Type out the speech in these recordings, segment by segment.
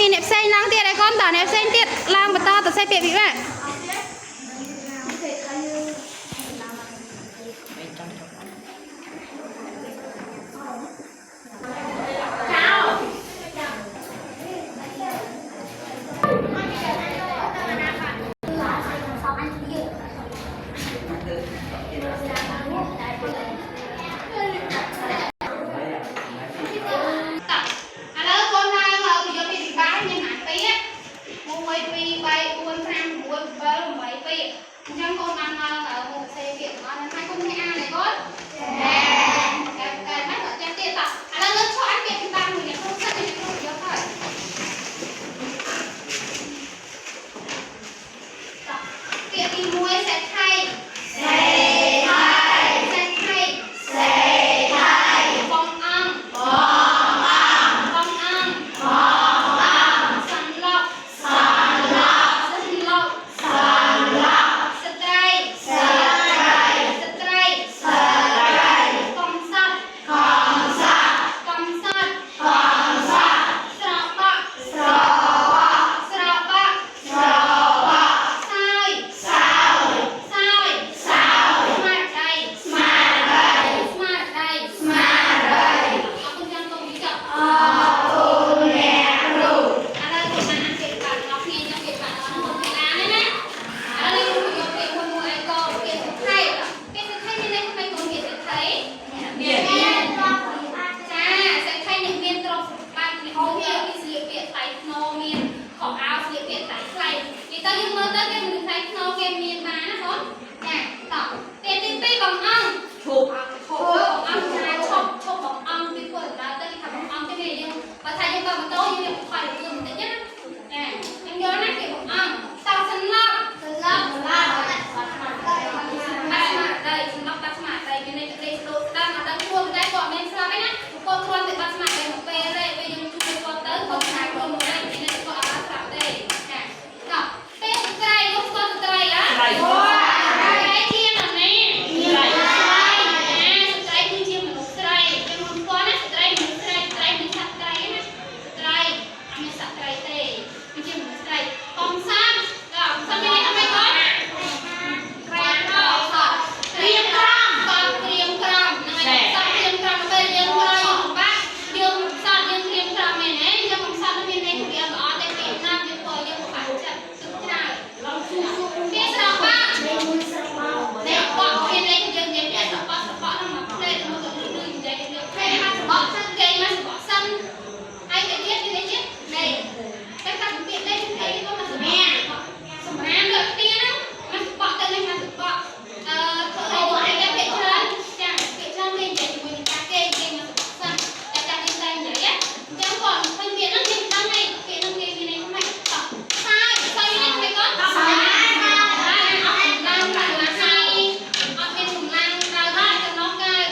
មានអ្នកផ្សេងឡើងទៀតហើយកូនតអ្នកផ្សេងទៀតឡើងបន្តទៅសេពាក្យពិបាកតោះឥឡូវកូនឡើងពយល់ពាក្យពិបាកមានប៉ុន្មានពាក្យ1 2 3 4 5 6 7 8ពាក្យអញ្ចឹងកូនបានឡើងមកសរសេរពាក្យទាំងអស់ហ្នឹងហើយកូនគ្នាអានទេកូនចាកែកែមិនអត់ចេះទៀតតោះឥឡូវលើកឈប់អានពាក្យពិបាកមួយអ្នកគ្រូសិនអ្នកគ្រូយកហើយតោះពាក្យទី1សេដ្ឋីសេដ្ឋីសេដ្ឋីសេដ្ឋីបងអង្គ បងអង្គបងអង្គសន្លប់សន្លប់សន្លប់សន្លប់ស្ត្រីស្ត្រីស្ត្រីស្ត្រីកំសត់កំសត់កំសត់កំសត់ស្របៈស្របៈស្របៈស្របៈសើយសើយសើយសើយស្មារតីស្មារតីស្មារតីស្មារតីអរគុណចាំកុំវិចប់អរគុណអ្នកគ្រូឥឡូវកូនបានអានពាក្យបាក់របស់គ្នាខ្ញុំពាក្យបាក់របស់ខ្ញុំអានណាឥឡូវយើងយកពាក្យមួយមួយឲ្យកូនពាក្យសុខៃពាក្យសុខៃមានន័យថាម៉េចកូនពាក្យសុខៃមានចាសេដ្ឋីនេះមានទ្រព្យសម្បត្តិមានហូរមានស្លៀកពាក់ថ្លៃថ្នូរមានខោអាវស្លៀកពាក់ថ្លៃថ្លៃនិយាយទៅយើងមើលទៅគេមនុស្សថ្លៃថ្នូរគេមានបានណាកូនចាតោះពាក្យទី2បងអង្គ ឈប់ ឈប់បងអង្គថាឈប់ឈប់បងអង្គពីធ្វើដំណើរទៅគេថាបងអង្គទេយើងបើថាយើងបើម៉ូតូយើងមានថយលឿនបន្តិចណាចាខ្ញុំយល់ណាគេបងអង្គតោះសន្លប់សន្លប់សន្លប់បាត់ស្មារតីសន្លប់បាត់ស្មារតីមានន័យថាដេកស្លូតស្ដាំអត់ដឹងខ្លួនតែគាត់មិនស្លាប់ទេណាគាត់គ្រាន់តែបាត់ស្មារតីមកពេលទេពេលយើងជួយគាត់ទៅគាត់ស្មារខ្លួនមកវិញមានន័យថាគាត់អត់ស្លាប់ទេចាតោះពេលស្ត្រីលោកស្គាល់ស្ត្រីអត់ ស្រី ស្ត្រីជានរណា ស្រី ចាស្ត្រីគឺជាមនុស្សស្រីចឹងមិនស្គាល់ណាស្ត្រីមនុស្សស្រីស្ត្រីមិនសត្វត្រីណាស្ត្រីអត់មានសត្វត្រីទេគឺជាមនុស្សស្រីកំសាន្តកំសាន្តមានន័យថាម៉េចកូនក្រាក្រសត្វក្រៀមក្រំកូនក្រៀមក្រំហ្នឹងហើយសត្វក្រៀមក្រំពេលយើងក្រយើងពិបាកយើងសត្វយើងក្រៀមក្រំមែនទេចឹងកំសាន្តមានន័យថាវាអត់ល្អទេពេលណាយើងធ្វើយើងពិបាកចិត្តទឹកច្រើន ឡើងស៊ូស៊ូ គេស្របាក់ អ្នកបក់មានន័យថាយើងនិយាយពីសបកសបកហ្នឹងមកផ្លេតមកទៅលឺនិយាយគេផ្លេតមកសបកសិនគេមកសបកសិនហើយគេទៀតគេទៀតនេះតែកាត់ពាក្យនេះគេក៏មកសម្រាមសម្រាមលើផ្ទះហ្នឹងមកសបកទៅនេះមកសបកអឺធ្វើអីទៅឯងពាក្យច្រើនចាពាក្យច្រើនគេនិយាយជាមួយនឹងតាគេគេមកសបកសិនតែតាគេតែនិយាយអញ្ចឹងគាត់ឃើញពាក្យហ្នឹងយើងដឹងហើយពាក្យហ្នឹងគេមានន័យថាម៉េចតោះសើចសើចមានន័យថាម៉េចគាត់សើចអត់កម្លាំងឡើងហើយអត់មានកម្លាំងដើរបានចំណោះកើត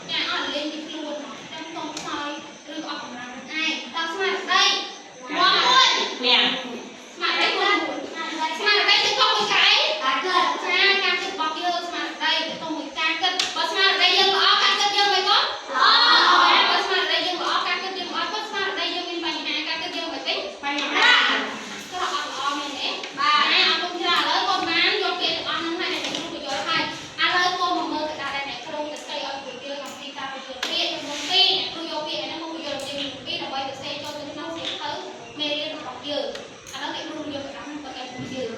ចាអត់លេងពីខ្លួនចាំតងខ្សោយឬក៏អត់កម្លាំងនឹងឯងតោះស្មារតីមកមួយ មាំង ស្មារតីមួយស្មារតីគឺខុសមួយកែចាការគិតរបស់យើងស្មារតីទៅមួយការគិតបើស្មារតីយើងល្អការគិតយើងមិនក៏ល្អបើស្មារតីយើងល្អការគិតយើងល្អក៏ស្មារតីយើងមានបញ្ហាការគិតយើងមិនទេ បញ្ហា ក៏អត់ល្អមែនទេបាទអរគុណច្រើនឥឡូវកូនបានយកពាក្យទាំងអស់ហ្នឹងហើយអ្នកគ្រូក៏យល់ហើយឥឡូវកូនមកមើលកដាស់ដែលអ្នកគ្រូទៅស្អីឲ្យពួកយើងអំពីការពន្យល់ពាក្យចំនួន2អ្នកគ្រូយកពាក្យហ្នឹងមកពន្យល់ចំនួន2ដើម្បីទៅសេចូលទៅក្នុងសៀវភៅមេរៀនរបស់យើងឥឡូវអ្នកគ្រូយកកដាស់ហ្នឹងទៅឲ្យពួកយើង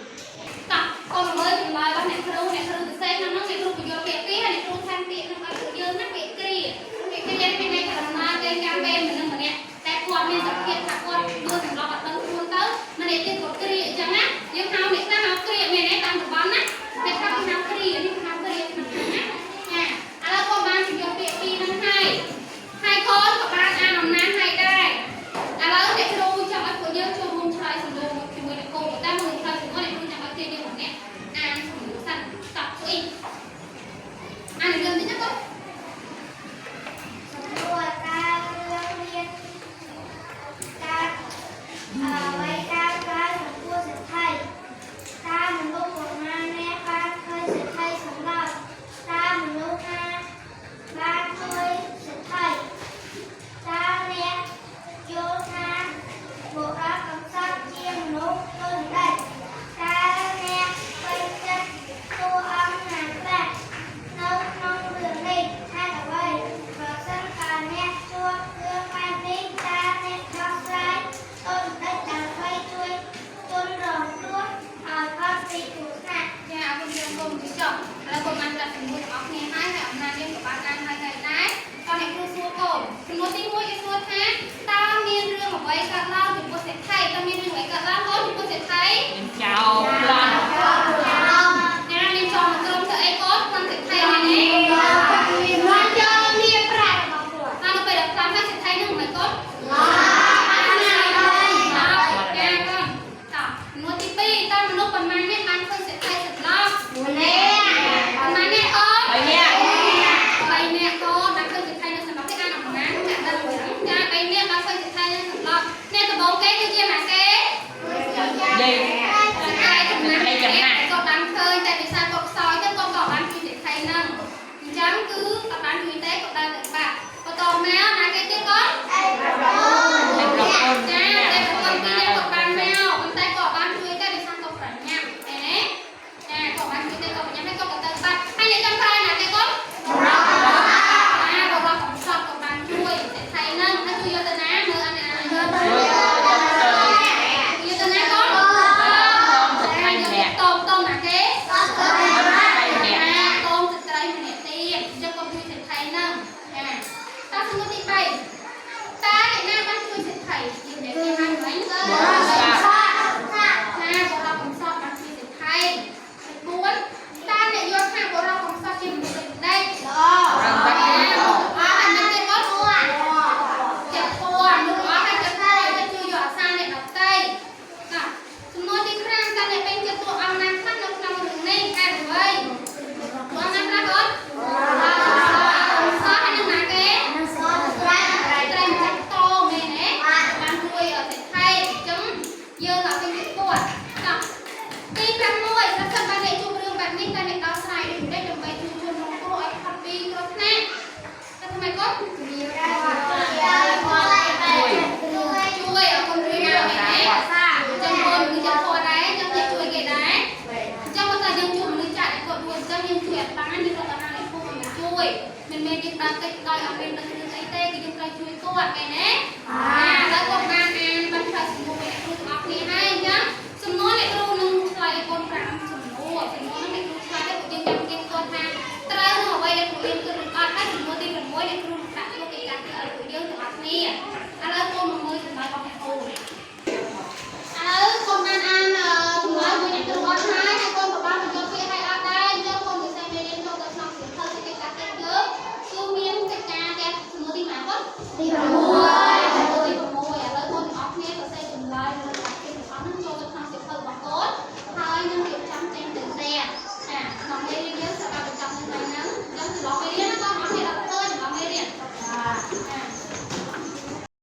តោះកូនមកមើលចម្លើយរបស់អ្នកគ្រូអ្នកគ្រូទៅសេក្នុងហ្នឹងអ្នកគ្រូពន្យល់ពាក្យពីរហើយអ្នកគ្រូថែមពាក្យហ្នឹងឲ្យពួកយើងណាពាក្យគ្រាពាក្យគ្រាមានន័យថាដំណើរគេចាំពេលមនុស្សម្នាក់តែគាត់មានសភាពថាគាត់មើលសម្លប់អត់ដឹងខ្លួនទៅម្នាក់ទៀតគាត់គ្រាអញ្ចឹងណាយើងហៅអ្នកខ្លះហៅគ្រាមែនទេតាមតំបន់ណាអ្នកខ្លះគេហៅគ្រានេះគេហៅគ្រាក្នុងហ្នឹងណាចាឥឡូវកូនបានពន្យល់ពាក្យពីរហ្នឹងហើយហើយកូនក៏បានអានអំណាចហើយដែរឥឡូវអ្នកគ្រូចង់ឲ្យពួកយើងចូលរួមឆ្លើយសំណួរជាមួយអ្នកគ្រូតែមុនឆ្លើយសំណួរអ្នកគ្រូចង់ឲ្យគ្នាយើងម្នាក់អានសំណួរសិន ចោលប្លន់ ចាមានចងក្រុមធ្វើអីកូនក្នុងសេដ្ឋីនេះ បានយកមាសប្រាក់របស់គាត់ តាមទៅពេលដល់តាមហើយសេដ្ឋីនឹងមិនកូនឡាចាកូនតោះនួទី2តើមនុស្សប៉ុន្មាននាក់បានឃើញសេដ្ឋីសន្លប់ នេះ ប៉ុន្មាននាក់អូន 3នាក់ 3នាក់កូនបានឃើញសេដ្ឋីនៅសន្លប់គេអានអំណាចចាក់ដឹងចឹងចា3នាក់បានឃើញសេដ្ឋីនៅសន្លប់អ្នកដំបូងគេគឺជាណាគេ យាយ សេដ្ឋីចំណាស់គាត់បានឃើញតែភាសាគាត់ខ្សោយទៅគាត់ក៏បានជួយសេដ្ឋីហ្នឹងអញ្ចឹងគឺអត់បានជួយទេគាត់ដើរទៅបាក់បន្តមកណាគេទៀតកូន តែប្រពន្ធ ចាតែប្រពន្ធពីរនាក់គាត់បានមកប៉ុន្តែគាត់បានជួយតែដោយសារគាត់ប្រញាប់ឃើញទេចាគាត់បានជួយតែគាត់ប្រញាប់ហើយគាត់ក៏ទៅបាត់ហើយអ្នកចង់ក្រោយណាគេគាត់ចាបរិបកំសត់គាត់បានជួយសេដ្ឋីហ្នឹងហើយជួយយកទៅណាមើលអានេះអាយកទៅយកទៅណាកូនតមតមណាគេ 3នាក់ ចាតមស្ត្រីម្នាក់ទៀតអញ្ចឹងគាត់ជួយសេដ្ឋីហ្នឹងចាតើសំណួរទី3តើអ្នកណាបានជួយសេដ្ឋីយើងនិយាយពីហើយមិញ បរិស័ទ ចាបរិបកំសត់បានជួយសេដ្ឋី4តើអ្នកយល់ថាបរិបកំសត់ជាមនុស្សដូចម្ដេច ល្អ រងបាត់គឺល្អ អស់ហើយមិនទៀតកូនចិត្តពណ៌នោះអស់ហើយចិត្តពណ៌ទៅជួយយកអាសាអ្នកដទៃចាសំណួរទី5តើអ្នកពេញចិត្តតួអង្គណាខ្លះនៅក្នុងរឿងនេះហេតុអ្វីតួអង្គណាខ្លះកូនកំសត់ហើយនឹងណាគេ នឹងសតប្រាក់ ត្រីម្ចាស់តមែនទេបានជួយសេដ្ឋីអញ្ចឹងយើងអត់ពេញចិត្តគាត់ចាទី6ប្រសិនបើអ្នកជួបរឿងបែបនេះតើអ្នកដោះស្រាយដូចម្តេចដើម្បីជួយជនរងគ្រោះឲ្យផុតពីគ្រោះថ្នាក់តែทำไมគាត់ មានជួយជួយ ជួយអរគុណជួយណាមែនទេអញ្ចឹងកូនគឺចិត្តធម៌ដែរអញ្ចឹងអ្នកជួយគេដែរអញ្ចឹងបើតែយើងជួបមនុស្សចាស់ដែលគាត់រួចអញ្ចឹងយើងជួយអត់បានយើងរកអាហារឲ្យពូឲ្យមកជួយមិនមែនយើងដើរកិច្ចដោយអត់មានដឹងរឿងអីទេគឺយើងត្រូវជួយគាត់មែនទេអាឥឡូវគាត់បានអានបានឆ្លើយសំណួរ